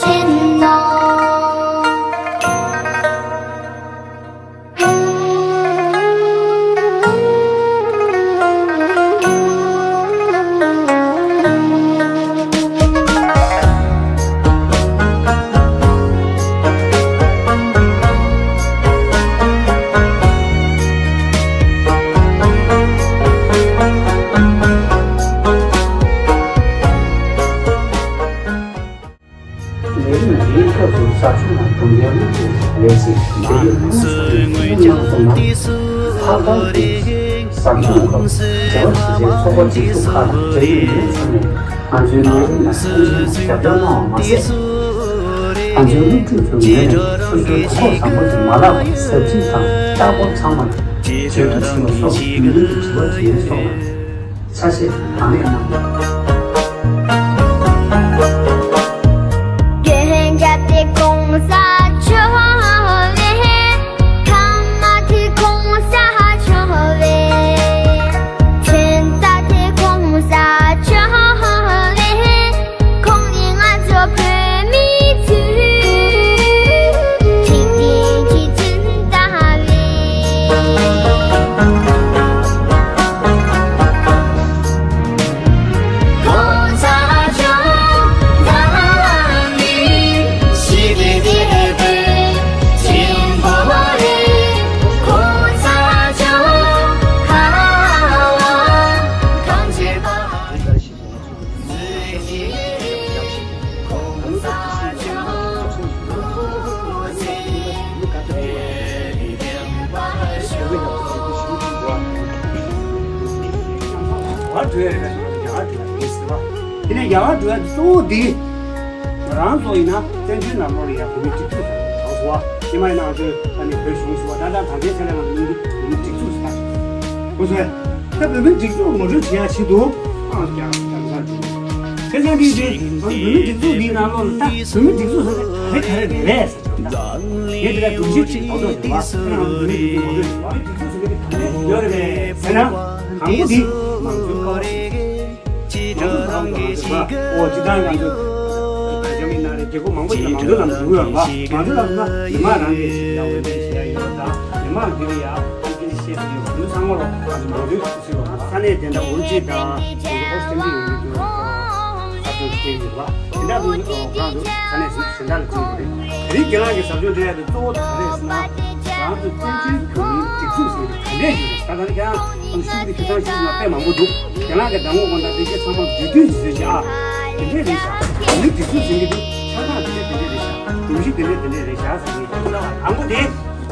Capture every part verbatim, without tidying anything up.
ལས་རིམ་འདིའི་སྐབས་སུ་ཟབ་སྦྱོང་དང་དུམ་མཐའི་སློབ་ཕྲུག་ལས་གཞི་འབྲེལ་ཡོད་ལྷན་ཚོགས་ཀྱི་ཚོགས་མི་གནང་སོང་ན། ལྷག་པར་དུ་ཟབ་སྦྱོང་སྐབས་བྱ་བ་བྱེད་སའི་ཚོགས་པ་སྒྲིག་འཛུགས་ཁག་དང་འབྲེལ་ཡོད་མི་སྣ་ཚང་མས་ང་ཚོའི་ལས་རིམ་ལ་མཐོང་ཆེན་དང་རྒྱབ་སྐྱོར་གནང་བ་མ་ཟད། ང་ཚོའི་སློབ་ཕྲུག་ཚོའི་ངོས་ནས་སོ་སོའི་གོ་སྐབས་བཟང་པོ་དེ་མ་བརླག་པར་ཟབ་ཁྲིད་དང་ལྟ་སྐོར་ཚང་མ་བྱེད་ཐུབ་ཆེན་པ་སོགས་རྒྱུན་ལྡན་གྱི་དྲི་བ་དྲིས་ལན་སོགས་ལ། ཆ་ཤས་གང་ལེགས་གནང་། དེ་ནས་རྒྱ་གར་འགྲོ་ཡ་གཙོ་བོ་འདི། ང་རང་ཚོ་ཡིན་ན་བཙན་བྱོལ་ནང་ལོགས་ལ་ཡ་བོད་མིའི་སྒྲིག་འཛུགས་དང་གང་སོང་བ། ཉི་མ་ཡིན་ན་ང་ཚོའི་ཨ་ནི་བོད་གཞུང་སོང་བ། ད་ལྟ་གངས་ཅན་ཚེ་རིང་ལགས་ཀྱི་མིང་གི་བོད་མིའི་སྒྲིག་འཛུགས་ཟེར། ཁོ་ཚོས་ད་བོད་མིའི་སྒྲིག་འཛུགས་ངོ་སྤྲོད་བྱེད་ཡ་ཆེད་དུ་ཨང་རྒྱ་གར་རྒྱ་གར་འགྲོ། དེ་ཙང་གི་དེ་བོད་མིའི་སྒྲིག་འཛུགས་འདིའི་ནང་ལོགས་ལ་ད་བོད་མིའི་སྒྲིག་འཛུགས་ཟེར་ཏེ་ག་རེ་ག་རེ་རེད་ཟེར། ངས་དེ་ལ་སྒྲོམ་གཞི་གཅིག་ཐོག་ཐོག་ཡོད་པ། ཁྱེད་རང་ཚོ་མི་རིགས་ཀྱི་ངོ་སྤྲོད་བྱེད་པ། སྒྲིག་འཛུགས་ཟེར་མཁན་དེ་ག་ནས་ཡོད་རེད་ཟེར་ན། དང་པོ་དེ་མང་གཙོའི་ཀ་བ་རེད། མང་གཙོ་ཟེར་བ་ལ་ང་ཚོ་ཨོ་སྤྱི་བཏང་ང་ཚོ་རྒྱ་མི་ནང་རེད། རྒྱལ་ཁབ་མང་པོ་ཞིག་ལ་མང་གཙོའི་ལམ་འགྲོ་གི་ཡོད་རེད་པ། མང་གཙོའི་ལམ་ཟེར་ན་མི་མང་རང་གིས་ཡ་འོས་འདེམས་བྱེད་ཡ་ཡོད་པ་དང་། མི་མང་འདི་ལ་ཡ་ཨང་ཀི་རི་བཤད་ཀྱི་ཡོད་པ། དེ་ཚང་མ་ལ་ང་ཚོ་མང་གཙོའི་ས་གནས་དེ་འདྲ་འུར་གཅིག་དང་། ཨོ་སི་ཀྲི་ལི་ཡ་ཡོད་རྒྱུ་ས་ཁོངས་སུ་སྐྱེལ་ཡོད་པ། དེ་འདྲ་དུ་ཁོང་ཚོ་ས་གནས་གཞན་དག་ལ་སྐྱེལ་ཡོད་རེད། དེ་རིང་ཁྱེད་རང་གིས་ཟབ་སྦྱོང་སྤྲད་ཡ་དེ་གཙོ་བོ་ག་རེ་རེད་ཟེར་ན། ང་ཚོ་བཙན་བྱོལ་བོད་མིའི་སྒྲིག་འཛུགས་ཟེར་གྱི་ག་འདྲས་ཡོད་རེད། ད་ལྟ་ནི་ཁྱེད་རང་ཚོ་ཤུགས་ཀྱིས་དེ་ཚང་ཤུགས་ཀྱིས་དཔེ་མང་པོ་འདུག་ཁྱེད་རང་གི་གདམ་ངོ་དགོངས་དག་དེ་ཁྱེད་ཚང་མ་བསྡུས་བསྡུས་ཀྱིས་བཟོས་ཤག་དེ་འདྲས་རེད་ཤག་བོད་མིའི་སྒྲིག་འཛུགས་ཟེར་གྱི་འདུག་ཆ་ཚང་དེ་འདྲས་དེ་འདྲས་རེད་ཤག་སྒྲོམ་གཞི་དེ་འདྲས་དེ་འདྲས་རེད་ཤག་ཟེར་གྱི་འདུག་དང་པོ་དེ།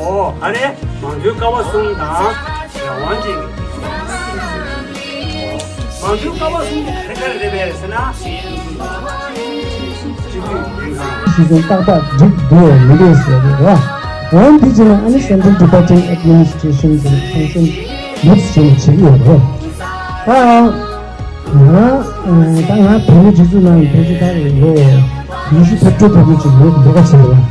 ཨོ་ཨ་རེ། མང་གཙོའི་ཀ་བ་གསུམ་དང་རང་དབང་ཅན་གྱི། མང་གཙོའི་ཀ་བ་གསུམ་དེ་ག་རེ་ག་རེ་རེད་པས་ཟེར་ན། སྤྱི་འཐུས་ལྷན་ཁང་། སྲིད་གཞུང་ཏག་ཏག་འགྲིག་འདུག་མི་འདུག་ཟེར་རེད་བ། འོན་དེ་བྱས་ན་ཨ་ནི་Central Department Administration གི་ཚང་སེམས་མུ་མཐུད་བྱས་ནས་བྱེད་ཀྱི་ཡོད་རེད། ད་ང་ད་ང་བོད་མི་སྒྲིག་འཛུགས་ནང་ལ་ཕལ་ཆེར་ད་ལོ་ཉི་ཤུ་ཐམ་ཅུ་ཐམ་ཅུ་ཅིག་ཡོད་འདུག་ག་བྱས་རེད་བ།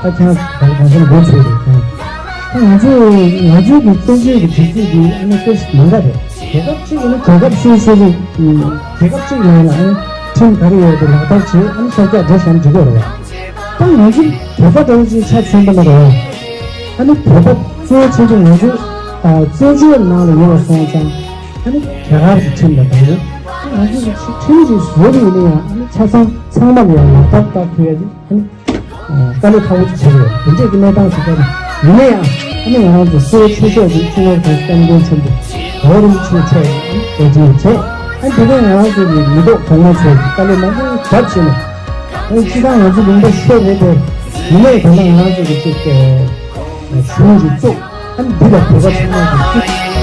ད་ཁྱེད་རང་གང་འཚམ་མགོ་ཚོས་རེད། ད་ང་ཚོས་ང་ཚོའི་གི་བཙན་བྱོལ་གི་སྒྲིག་འཛུགས་འདི་ཨ་ནི་དཔེ་མི་འདྲ་རེད། རྒྱལ་ཁབ་གཅིག་ཨ་ནི་རྒྱལ་ཁབ་སོ་སོ་གི་རྒྱལ་ཁབ་གཅིག་ནང་ལ་ཨ་ནི་ཁྲིམས་ག་རེ་ཡོད་དེ་ལག་བསྟར་བྱེད། ཨ་ནི་ཤར་རྒྱག་འགྲོ་བཞིན་འགྲིག་གི་རེད་བ། ད་ང་ཚོ་བོད་པ་འདྲ་བོ་ཅིག་ཆ་མཚོན་པ་ན་རེད་བ། ཨ་ནི་བོད་པ་གཙོ་བོ་ཆེ་ཆེ་ང་ཚོ་བཙན་བྱོལ་ནང་ལ་ཡོད་པ་སོང་ཙང་ཨ་ནི་རྒྱ་གར་གྱི་ཁྲིམས་དང་འདྲ་བོ། ང་ཚོ་གི་ཁྲིམས་ཀྱི་བཟོ་རིགས་ནི་ཡང་ཨ་ནི་ཆ་ཚང་ཚང་མ་ལ་ཡང་ལག་བསྟར་བསྟར་ཐུབ་ཡ་དེ་ཨ་ནི། དཀའ་ལས་ཁག་པོ་ཅིག་བྱེད་དགོས། དེ་འདྲས་ཀྱི་གནས་སྟངས་ཤིག་ད་ཡིན་ན་ཡང་ཨ་ནི་ང་རང་ཚོ་གཙོ་བོ་ཆེ་ཤོས་ཀྱི་སྤྱི་ནོར་༸གོང་ས་༸སྐྱབས་མགོན་ཆེན་པོ་རྒྱལ་བ་རིན་པོ་ཆེ་མཆོག་གི་ཨ་ནི་བཀའ་དྲིན་བྱས། ཨ་ནི་དེ་རིང་ང་རང་ཚོ་གི་མི་ཐོག་གོང་མ་ཚོས་དཀའ་ལས་མང་པོ་བརྒྱབ་བྱས་ནས། ཨ་ནི་སྤྱི་བཏང་ང་ཚོ་ལུང་པ་ཤོར་རེད་དེ། ཡིན་ནའི་ད་ལྟ་ང་རང་ཚོ་གི་ཅིག་གཞུང་གི་གཙོ། ཨ་ནི་འདི་ལ་བོད་པ་ཚང་མ་གི་ཅིག